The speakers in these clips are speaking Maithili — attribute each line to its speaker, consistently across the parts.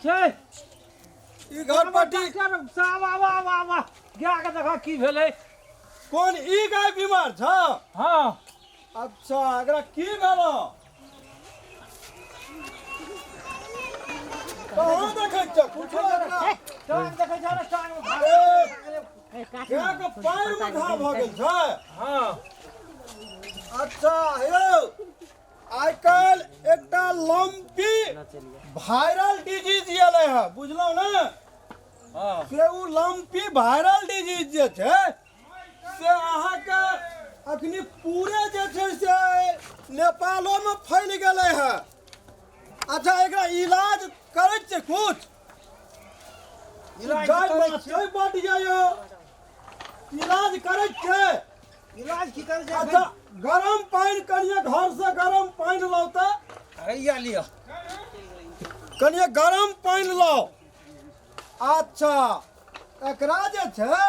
Speaker 1: छै।
Speaker 2: ई घर पट्टी
Speaker 1: डॉक्टर साहब, आब आब आब, गाय के देखा की भेलै।
Speaker 2: कोन ई गाय बीमार छ?
Speaker 1: हाँ।
Speaker 2: अच्छा, एकरा की भेल? कहाँ देखै छ कुछो एकरा?
Speaker 1: टांग देखै छ ने, टांग में घाव।
Speaker 2: ए, गाय के पैर में घाव भऽ गेल छै?
Speaker 1: हाँ।
Speaker 2: अच्छा हेयौ, आइ काल्हि एकटा लम्पी वायरल डिजीज एलै है, बुझलहुँ ने?
Speaker 1: हाँ।
Speaker 2: से ओ लम्पी वायरल डिजीज जे छै से अहाँके अखनी पूरे जे छै से नेपालोमे फैल गेलै है। अच्छा, एकरा इलाज करै छियै कुछ?
Speaker 1: इलाज
Speaker 2: गाय
Speaker 1: करै छियै।
Speaker 2: माछै बड यौ, इलाज करै छियै?
Speaker 1: इलाज की करै छै?
Speaker 2: अच्छा, गरम पानि कनिए घर से गरम पानि लाउ तऽ।
Speaker 1: हैया लिअ।
Speaker 2: कनिए गरम पानि लाउ। अच्छा, एकरा जे छै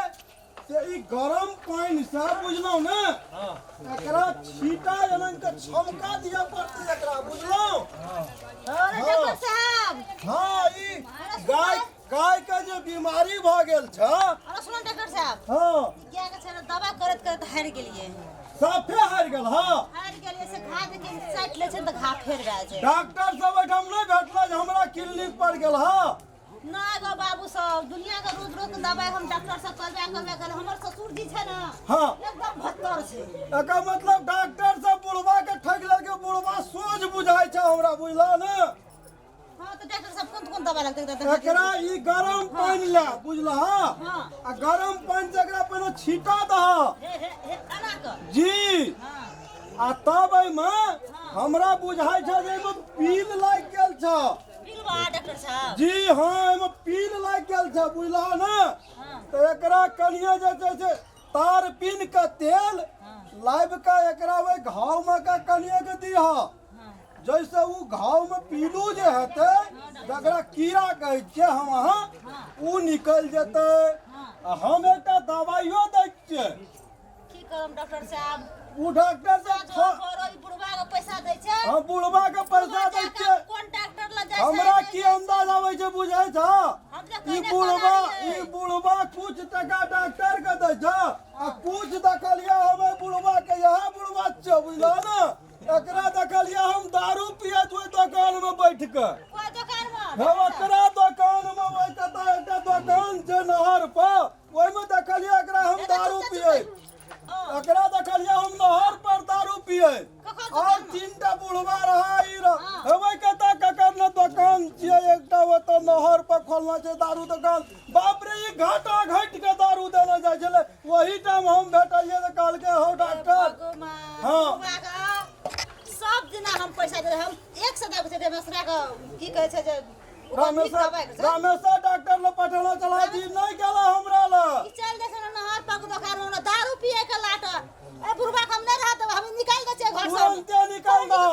Speaker 2: से ई गरम पानि से, बुझलहुँ ने?
Speaker 1: हाँ।
Speaker 2: एकरा छीटा एना के छमका दिअ पड़तै एकरा, बुझलहुँ?
Speaker 3: अरे डॉक्टर साहब।
Speaker 2: हाँ, ई गाय गाय के जे बीमारी भऽ गेल छै।
Speaker 3: अरे सुनो डॉक्टर साहब।
Speaker 2: हाँ।
Speaker 3: क्या के छै ने, दवा करैत करैत हारि गेलियै।
Speaker 2: साफे हारि गेल? हाँ।
Speaker 3: हारि गेलियै से घा देखिन साटि लै छै ने तऽ घा फेर भए जाइ।
Speaker 2: डॉक्टर सब एहिठाम नहि भेटल जे हमरा क्लिनिक पर गेल? हाँ।
Speaker 3: ना गो बाबू सब, दुनिया के रोज रोज के दवाई हम डॉक्टर से करबा करबा कर, हमर ससुर जी छै ने,
Speaker 2: हाँ,
Speaker 3: एकदम भत्तर छै।
Speaker 2: एकर मतलब डॉक्टर सब बुढ़वा के ठकि लेलकै। बुढ़वा सोझ बुझाइ छै हमरा, बुझला ने?
Speaker 3: हाँ, तऽ डॉक्टर साहब, कोन कोन दवा लगतै?
Speaker 2: एकरा ई गरम पानि ले, बुझला?
Speaker 3: हाँ।
Speaker 2: आ गरम पानि से एकरा पहिने छीटा दह।
Speaker 3: हे हे हे, एना कऽ?
Speaker 2: जी।
Speaker 3: हाँ।
Speaker 2: आ तब एहिमे हमरा बुझाइ छै जे एहिमे पील लागि गेल छै।
Speaker 3: पिलवा डॉक्टर साहब?
Speaker 2: जी हाँ, एहिमे पील लागि गेल छै, बुझला ने?
Speaker 3: हाँ।
Speaker 2: तऽ एकरा कनिए जे छै से तार पीन के तेल लाबि कऽ एकरा ओहि घावमे के कनिए के दिह, जैसे ओ घावमे पीलू जे हेतै, जकरा कीड़ा कहै छियै हम अहाँ, ओ निकलि जेतै। आ हम एकटा दबाइयो दै छियै।
Speaker 3: की करम डॉक्टर साहब?
Speaker 2: ओ डॉक्टर
Speaker 3: साँझ
Speaker 2: साहब
Speaker 3: भोर ई बुढ़वा के पैसा दै छै।
Speaker 2: हम बुढ़वा के पैसा दै छियै।
Speaker 3: कोन डॉक्टर लग जाइ छै?
Speaker 2: हमरा की अंदाज आबै छै, बुझै छ?
Speaker 3: हम जे
Speaker 2: ई
Speaker 3: कहने
Speaker 2: बुढ़वा
Speaker 3: कोना
Speaker 2: ई
Speaker 3: रहियै।
Speaker 2: बुढ़वा कुछ टका डॉक्टर के दै छ आ कुछ देखलियै हम एहि बुढ़वा के, इएह बुढ़वा छै, बुझल ने? एकरा देखलियै हम दारू पियैत ओहि दोकान में बैठ के।
Speaker 3: कोन दोकान में?
Speaker 2: हम एकरा दोकान में, ओहि कतऽ एकटा दोकान छै नहर पर, ओहिमे देखलियै एकरा हम दारू पियैत। एकरा देखलियै हम नहर पर दारू पियैत और तीनटा बुढ़वा रहा ई रह हेबै कतऽ ककर ने दोकान छियै एकटा ओतऽ नहर पर खोलना छै दारू दोकान। बाप रे, ई घाटा घाटि के दारू देने जाइ छलै। ओही टाइम हम भेटलियै तऽ कहलकै, हौ डॉक्टर।
Speaker 3: भगवान,
Speaker 2: हाँ।
Speaker 3: बुढ़वा के सब दिना हम पैसा दे, हम एक सौ दे रमेशरा के की कहै छै जे ओकर नीक
Speaker 2: रामेश्वर
Speaker 3: दवाइ के छै।
Speaker 2: रामेश्वर डॉक्टर लग पठेलो चला जी, नहि गेला हमरा लग।
Speaker 3: ई चल जाइ छै ने नहर पर के दोकान में दारू पिए के लाट। ए बुढ़वा के हम नहि रह देबै, हम निकालि दै छियै घर से।
Speaker 2: तुरन्ते निकाल दह।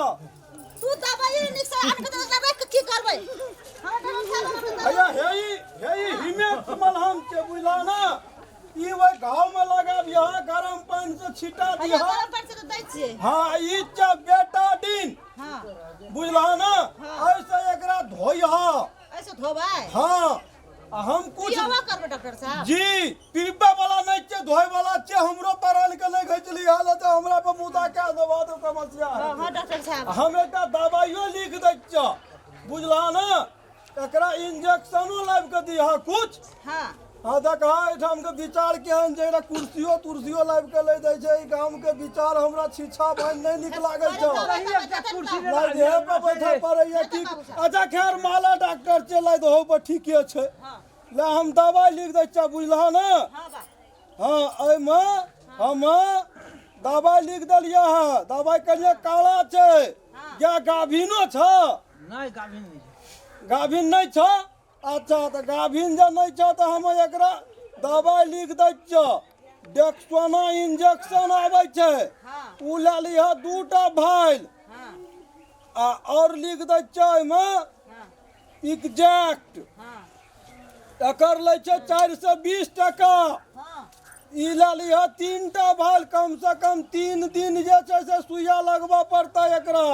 Speaker 3: तू दवाई नीक से आन के दे, राखि के की करबै? हमरा डॉक्टर साहब, हमरा दवाइ-
Speaker 2: भैया, हे ई हे ई हिमेश मलहम छै, बुझला ने? ई ओहि घाव में लगाबिह, गरम पानि से छिटा
Speaker 3: भैया,
Speaker 2: दिह।
Speaker 3: गरम पानि से तऽ दै छियै।
Speaker 2: हाँ, ई छै बेटाडीन।
Speaker 3: हाँ।
Speaker 2: बुझला ने? ऐसे एकरा धोइह।
Speaker 3: ऐसे धोबै?
Speaker 2: हाँ, आ हम कुछ
Speaker 3: पियबो करबै डॉक्टर साहब?
Speaker 2: जी, पीबै वाला नहि छै, धोए वाला छै। हमरो पराल के नहि घिचली हालत, हमरा पर मुदा कए देबा तऽ समस्या
Speaker 3: हाँ।
Speaker 2: हेतै।
Speaker 3: हाँ डॉक्टर साहब।
Speaker 2: हम एकटा दबाइयो लिख दै छियौ, बुझला ने? एकरा इंजेक्शनो लाबि कऽ दिहऽ कुछ।
Speaker 3: हाँ।
Speaker 2: हाँ, देखा एहिठाम के विचार केहन छै, एकरा कुर्सियो तुर्सियो लाबि कऽ लै दै छै। एहि गाम के विचार हमरा छिछा बनि नहि नीक लागै छौ।
Speaker 1: रही एकटा कुर्सी ले।
Speaker 2: लाइ देहे पर बैठऽ पड़ैया की? अच्छा खैर, माला डॉक्टर छै, लाइ दहो पर ठीके छै।
Speaker 3: हाँ।
Speaker 2: ले, हम दबाइ लिख दै छियौ, बुझलह ने?
Speaker 3: हाँ बा।
Speaker 2: हाँ, एहिमे हम दबाइ लिख देलियै हँ। दबाइ कनिए काला छै। या गाभिनो छ?
Speaker 1: नहि, गाभिन नहि छै।
Speaker 2: गाभिन नहि छ? अच्छा, तऽ गाभिन जे नहि छ तऽ हम एकरा दबाइ लिख दै छियौ। डेक्सोना इंजेक्शन आबै छै।
Speaker 3: हाँ।
Speaker 2: ओ लए लिहऽ दूटा भाइल।
Speaker 3: हाँ।
Speaker 2: आ आओर लिख दै छियौ एहिमे
Speaker 3: हाँ।
Speaker 2: इग्जैक्ट।
Speaker 3: हाँ।
Speaker 2: एकर लै छै 420 टका।
Speaker 3: हाँ।
Speaker 2: ई लए लिहऽ तीनटा भाइल। कमसँ कम 3 दिन जे छै से सुइया लगबऽ पड़तै एकरा।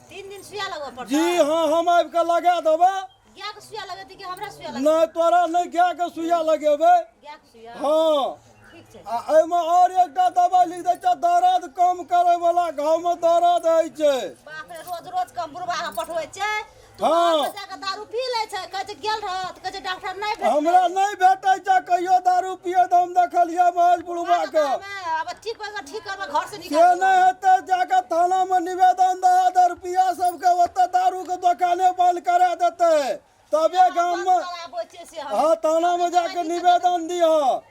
Speaker 3: 3 दिन सुइया लगबऽ पड़तै?
Speaker 2: जी हाँ, हम आबि कऽ लगा देबै।
Speaker 3: गाय के सुइया लगेतै कि हमरा सुइया लगेतै?
Speaker 2: नहि, तोरा नहि, गायके सुइया लगेबै।
Speaker 3: गाय के सुइया।
Speaker 2: हँ।
Speaker 3: ठीक छै।
Speaker 2: आ एहिमे आओर एकटा दबाइ लिख दै छै, दर्द कम करे वाला, घावमे दर्द होइ छै।
Speaker 3: बाप रे, रोज रोज कम बुढ़बा के पठबै छै तू।
Speaker 2: हँ।
Speaker 3: बाहर जाके दारू पी लै छै, कहै छै गेल रह तऽ कहै छै डॉक्टर नहि भेटलै।
Speaker 2: हमरा नहि भेटै छै कहियो दारू पिए तऽ हम देखलियै महज बुढ़बा के।
Speaker 3: आब ठीक भऽ गेल, ठीक करबै, घर से
Speaker 2: से
Speaker 3: निकाल।
Speaker 2: नहि हेतै, जाके थानामे निवेदन दऽ दे, रुपया सबके ओतऽ दारूके दोकाने बंद करा देतै तबे गाममे।
Speaker 3: कराबै छै से हम।
Speaker 2: हँ, थानामे जाके निवेदन दिह।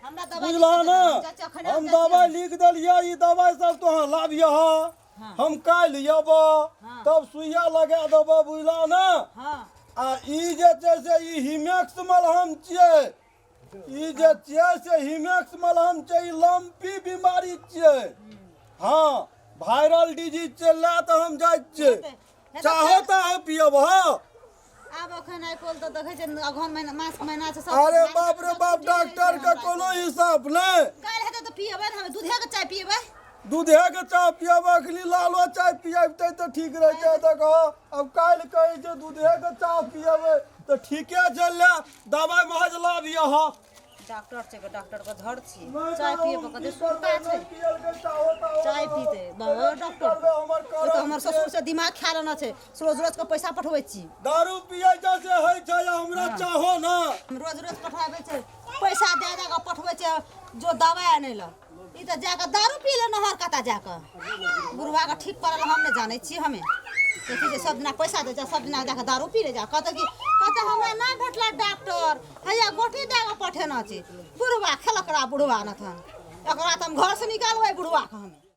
Speaker 3: हमरा दबाइ
Speaker 2: बुझलह
Speaker 3: लिख
Speaker 2: ने?
Speaker 3: देबै, चाचा, एखने
Speaker 2: हम
Speaker 3: जाइ छियै।
Speaker 2: दबाइ लिख देलियै, ई दबाइ सब तोहाँ लाबियह, हम काल्हि अयबह तब सुइया लगा देबह, बुझलह ने?
Speaker 3: हँ।
Speaker 2: आ ई जे छै से ई हिमेक्स मलहम छियै, ई जे छियै से हिमेक्स मलहम छै, ई लम्पी बीमारी छियै, हँ, वायरल डिजीज छै। लए तऽ हम जाइ छियै, चाहो तऽ अहाँ पियब। हँ।
Speaker 3: आब अखन आइ काल्हि तऽ देखै छै अगहन महीना, मास महीना छै सब।
Speaker 2: अरे बाप रे बाप, डॉक्टर के कोनो हिसाब नहि।
Speaker 3: काल्हि हेतै तऽ पियबै ने, हम दूधे के चाय पियबै।
Speaker 2: दूधे के चाय पियब, अखनी लालो चाय पियबतै तऽ ठीक रहै छै। देखो, आब काल्हि कहै छै दूधे के चाय पियबै तऽ ठीके छै। ले, दबाइ महज लाबियह।
Speaker 3: डॉक्टर छै के डॉक्टर के धर छी, चाय पिए पर कते सुरता छै। चाय पीते बाबा डॉक्टर ओ तऽ हमर ससुर से दिमाग खा लेना छै, रोज रोज के पैसा पठबै छी।
Speaker 2: दारू पियै छै से होइ छै, हमरा चाहो ने।
Speaker 3: हम रोज रोज पठाबै छै, पैसा दए दए कऽ पठबै छै जो दवाइ आनै लए। ई तऽ जाकऽ दारू पी ले नहर कता जाकऽ। बुढ़वा के ठीक करल हम नहि जानै छी। हमे देखै छै सब दिना पैसा दै छै, सब दिना जाकऽ दारू पी ले जा। कहतै कि, कहतै हमरा नहि भेटलै डॉक्टर, हैया गोटी दए कऽ पठेना छै। बुढ़वा खेलक रा बुढ़वा नथन, एकरा तऽ हम घरसँ निकालबै बुढ़वा के हमे।